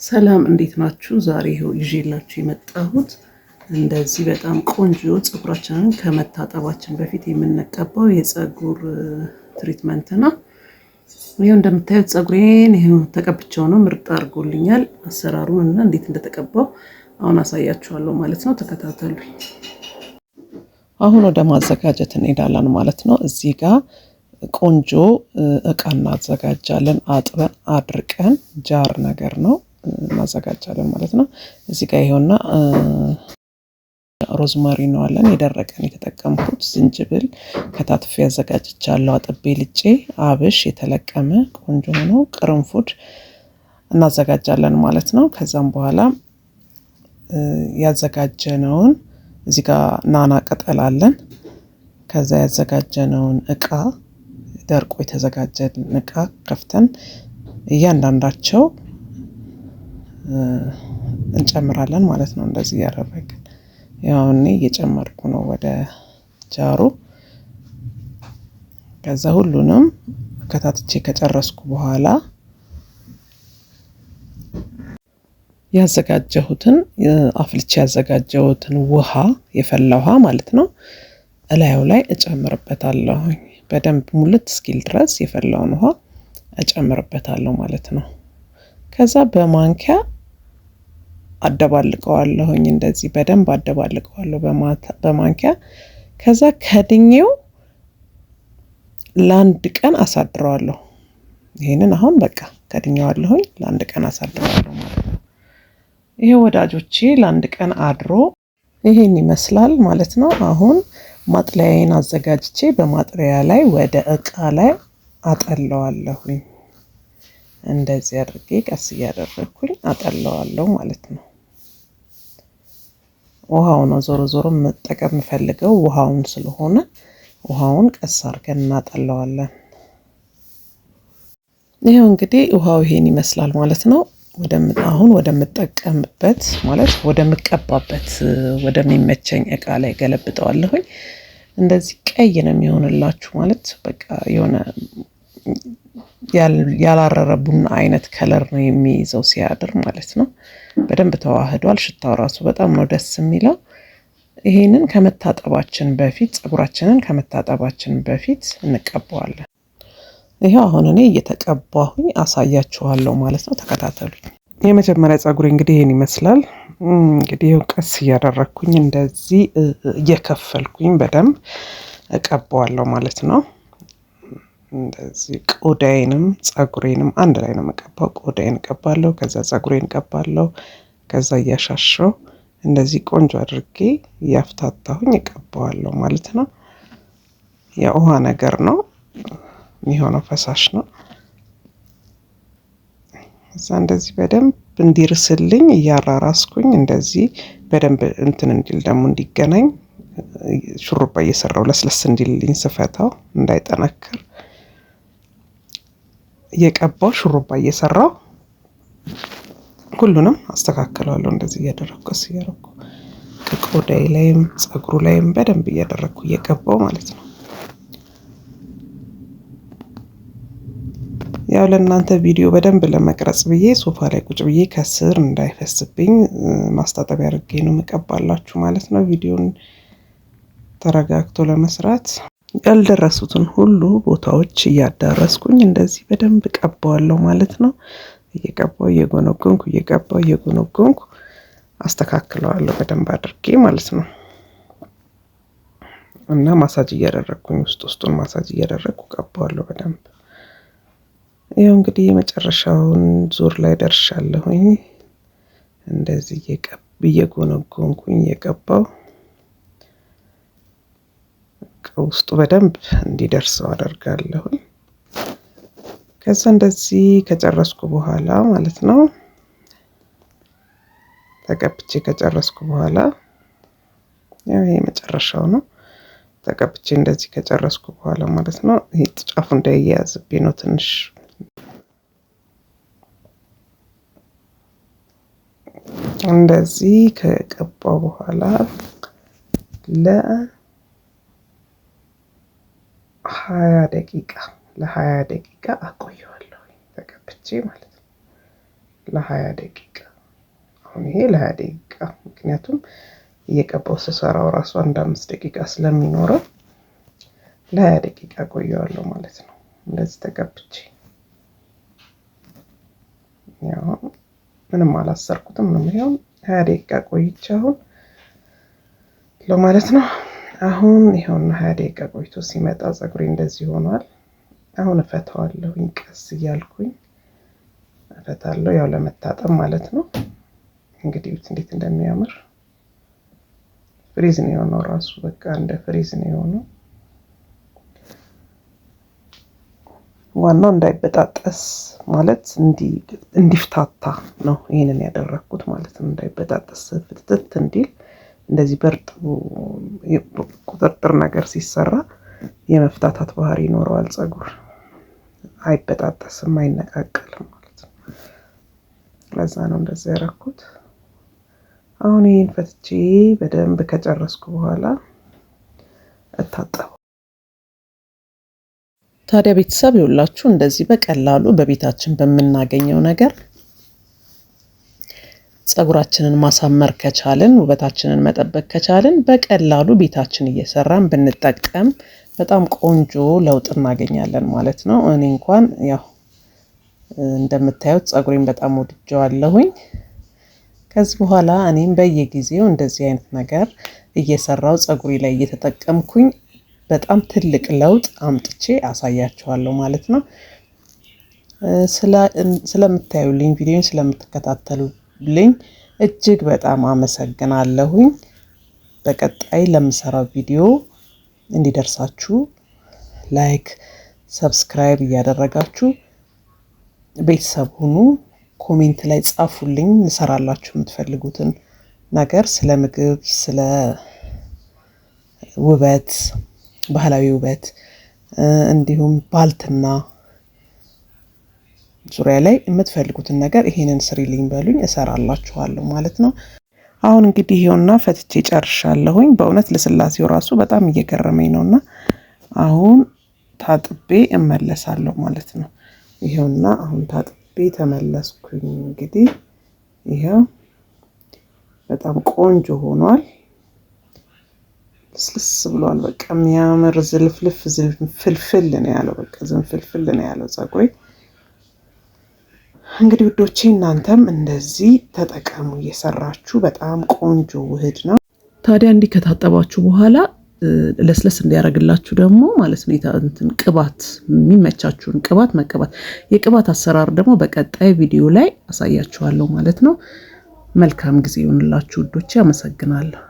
ሰላም እንዴት ናችሁ? ዛሬ ይኸው ይዤላችሁ የመጣሁት እንደዚህ በጣም ቆንጆ ፀጉራችንን ከመታጠባችን በፊት የምንቀባው የፀጉር treatment ነው። ይኸው እንደምታዩት ፀጉሬን ይኸው ተቀብቼው ነው፣ ምርጥ አድርጎልኛል። አሰራሩን እና እንዴት እንደተቀባው አሁን አሳያችኋለሁ ማለት ነው። ተከታተሉኝ። አሁን ወደ ማዘጋጀት እንሄዳለን ማለት ነው። እዚህ ጋር ቆንጆ እቃ እናዘጋጃለን። አጥበን አድርቀን jar ነገር ነው እናዘጋጃለን ማለት ነው። እዚህ ጋር ይኸውና rosemary ነው አለን የደረቀን የተጠቀምኩት። ዝንጅብል ከታትፌ አዘጋጅቻለሁ አጥቤ ልጬ፣ አብሽ የተለቀመ ቆንጆ ሆኖ ቅርንፉድ እናዘጋጃለን ማለት ነው። ከዛም በኋላ ያዘጋጀነውን እዚህ ጋር ናና ቅጠል አለን። ከዛ ያዘጋጀነውን እቃ ደርቆ የተዘጋጀን እቃ ከፍተን እያንዳንዳቸው እንጨምራለን ማለት ነው። እንደዚህ እያደረግን ያው እኔ እየጨመርኩ ነው ወደ ጃሩ። ከዛ ሁሉንም ከታትቼ ከጨረስኩ በኋላ ያዘጋጀሁትን አፍልቼ ያዘጋጀሁትን ውሃ የፈላ ውሃ ማለት ነው እላዩ ላይ እጨምርበታለሁ። በደንብ ሙልት እስኪል ድረስ የፈላውን ውሃ እጨምርበታለሁ ማለት ነው። ከዛ በማንኪያ አደባልቀዋለሁኝ። እንደዚህ በደንብ አደባልቀዋለሁ በማንኪያ። ከዛ ከድኜው ለአንድ ቀን አሳድረዋለሁ። ይሄንን አሁን በቃ ከድኜዋለሁኝ፣ ለአንድ ቀን አሳድረዋለሁ ማለት ነው። ይሄ ወዳጆቼ ለአንድ ቀን አድሮ ይሄን ይመስላል ማለት ነው። አሁን ማጥለያዬን አዘጋጅቼ በማጥለያ ላይ ወደ እቃ ላይ አጠለዋለሁኝ። እንደዚህ አድርጌ ቀስ እያደረግኩኝ አጠለዋለሁ ማለት ነው። ውሃው ነው ዞሮ ዞሮ መጠቀም የምፈልገው ውሃውን ስለሆነ ውሃውን ቀስ አድርገን እናጠለዋለን። ይኸው እንግዲህ ውሃው ይሄን ይመስላል ማለት ነው። አሁን ወደምጠቀምበት ማለት ወደምቀባበት ወደሚመቸኝ እቃ ላይ ገለብጠዋለሁኝ። እንደዚህ ቀይ ነው የሚሆንላችሁ ማለት በቃ የሆነ ያላረረ ቡና አይነት color ነው የሚይዘው ሲያድር ማለት ነው። በደንብ ተዋህዷል። ሽታው ራሱ በጣም ነው ደስ የሚለው። ይሄንን ከመታጠባችን በፊት ፀጉራችንን ከመታጠባችን በፊት እንቀባዋለን። ይሄው አሁን እኔ እየተቀባሁኝ አሳያችኋለሁ ማለት ነው። ተከታተሉኝ። የመጀመሪያ ፀጉሬ እንግዲህ ይሄን ይመስላል። እንግዲህ ይኸው ቀስ እያደረግኩኝ እንደዚህ እየከፈልኩኝ በደንብ እቀባዋለሁ ማለት ነው። እንደዚህ ቆዳዬንም ፀጉሬንም አንድ ላይ ነው የምቀባው። ቆዳዬን እቀባለሁ፣ ከዛ ፀጉሬን እቀባለሁ፣ ከዛ እያሻሸው እንደዚህ ቆንጆ አድርጌ እያፍታታሁኝ እቀባዋለሁ ማለት ነው። የውሃ ነገር ነው የሚሆነው፣ ፈሳሽ ነው። እዛ እንደዚህ በደንብ እንዲርስልኝ እያራራስኩኝ እንደዚህ በደንብ እንትን እንዲል ደግሞ እንዲገናኝ ሹሩባ እየሰራው ለስለስ እንዲልልኝ ስፈታው እንዳይጠነክር እየቀባው ሹሩባ እየሰራው ሁሉንም አስተካክለዋለሁ። እንደዚህ እያደረግኩ ቀስ እያደረግኩ ከቆዳዬ ላይም ፀጉሩ ላይም በደንብ እያደረግኩ እየቀባው ማለት ነው። ያው ለእናንተ ቪዲዮ በደንብ ለመቅረጽ ብዬ ሶፋ ላይ ቁጭ ብዬ ከስር እንዳይፈስብኝ ማስታጠቢያ አድርጌ ነው የምቀባላችሁ ማለት ነው። ቪዲዮን ተረጋግቶ ለመስራት ያልደረሱትን ሁሉ ቦታዎች እያዳረስኩኝ እንደዚህ በደንብ ቀባዋለሁ ማለት ነው። እየቀባው እየጎነጎንኩ እየቀባው እየጎነጎንኩ አስተካክለዋለሁ በደንብ አድርጌ ማለት ነው። እና ማሳጅ እያደረግኩኝ ውስጥ ውስጡን ማሳጅ እያደረግኩ ቀባዋለሁ በደንብ። ይኸው እንግዲህ የመጨረሻውን ዙር ላይ ደርሻለሁኝ። እንደዚህ እየጎነጎንኩኝ እየቀባው ውስጡ በደንብ እንዲደርሰው አደርጋለሁኝ። ከዛ እንደዚህ ከጨረስኩ በኋላ ማለት ነው ተቀብቼ ከጨረስኩ በኋላ ያው ይሄ መጨረሻው ነው። ተቀብቼ እንደዚህ ከጨረስኩ በኋላ ማለት ነው ይሄ ጫፉ እንዳይያያዝብኝ ነው ትንሽ እንደዚህ ከቀባው በኋላ ለ20 ደቂቃ ለ20 ደቂቃ አቆየዋለሁ ተቀብቼ ማለት ነው። ለ20 ደቂቃ። አሁን ይሄ ለ20 ደቂቃ ምክንያቱም እየቀባው ስሰራው ራሱ አንድ 5 ደቂቃ ስለሚኖረው ለ20 ደቂቃ ቆየዋለሁ ማለት ነው። እንደዚህ ተቀብቼ ያው ምንም አላሰርኩትም። ምንም ይኸው 20 ደቂቃ ቆይቼ አሁን ለማለት ነው። አሁን ይኸውና 20 ደቂቃ ቆይቶ ሲመጣ ፀጉሬ እንደዚህ ሆኗል። አሁን እፈታዋለሁኝ ቀስ እያልኩኝ እፈታለሁ፣ ያው ለመታጠብ ማለት ነው። እንግዲህ እንዴት እንደሚያምር frizz ነው የሆነው ራሱ በቃ እንደ frizz ነው የሆነው። ዋናው እንዳይበጣጠስ ማለት እንዲፍታታ ነው ይሄንን ያደረኩት ማለት ነው። እንዳይበጣጠስ ፍትትት እንዲል እንደዚህ በእርጥቡ ቁጥርጥር ነገር ሲሰራ የመፍታታት ባህሪ ይኖረዋል ፀጉር፣ አይበጣጠስም፣ አይነቃቀልም ማለት ነው። ለዛ ነው እንደዛ ያደረኩት። አሁን ይሄን ፈትቼ በደንብ ከጨረስኩ በኋላ እታጠበው። ታዲያ ቤተሰብ ይውላችሁ እንደዚህ በቀላሉ በቤታችን በምናገኘው ነገር ፀጉራችንን ማሳመር ከቻልን፣ ውበታችንን መጠበቅ ከቻልን በቀላሉ ቤታችን እየሰራን ብንጠቀም በጣም ቆንጆ ለውጥ እናገኛለን ማለት ነው። እኔ እንኳን ያው እንደምታዩት ፀጉሬን በጣም ወድጀዋለሁኝ። ከዚህ በኋላ እኔም በየጊዜው እንደዚህ አይነት ነገር እየሰራው ፀጉሬ ላይ እየተጠቀምኩኝ በጣም ትልቅ ለውጥ አምጥቼ አሳያችኋለሁ ማለት ነው። ስለምታዩልኝ ቪዲዮን ስለምትከታተሉልኝ እጅግ በጣም አመሰግናለሁኝ። በቀጣይ ለምሰራው ቪዲዮ እንዲደርሳችሁ like፣ subscribe እያደረጋችሁ ቤተሰብ ሁኑ። comment ላይ ጻፉልኝ ልሰራላችሁ የምትፈልጉትን ነገር ስለ ምግብ፣ ስለ ውበት፣ ባህላዊ ውበት እንዲሁም ባልትና ዙሪያ ላይ የምትፈልጉትን ነገር ይሄንን ስሪልኝ በሉኝ እሰራላችኋለሁ ማለት ነው። አሁን እንግዲህ ይኸውና ፈትቼ ጨርሻለሁኝ። በእውነት ልስላሴው ራሱ በጣም እየገረመኝ ነውና አሁን ታጥቤ እመለሳለሁ ማለት ነው። ይኸውና አሁን ታጥቤ ተመለስኩኝ። እንግዲህ ይኸው በጣም ቆንጆ ሆኗል። ልስልስ ብሏል። በቃ የሚያምር ዝልፍልፍ ዝንፍልፍል ነው ያለው። በቃ ዝንፍልፍል ነው ያለው ፀጉሬ። እንግዲህ ውዶቼ እናንተም እንደዚህ ተጠቀሙ እየሰራችሁ። በጣም ቆንጆ ውህድ ነው። ታዲያ እንዲህ ከታጠባችሁ በኋላ ለስለስ እንዲያደርግላችሁ ደግሞ ማለት ነው እንትን ቅባት፣ የሚመቻችሁን ቅባት መቀባት። የቅባት አሰራር ደግሞ በቀጣይ ቪዲዮ ላይ አሳያችኋለሁ ማለት ነው። መልካም ጊዜ ይሁንላችሁ ውዶቼ። አመሰግናለሁ።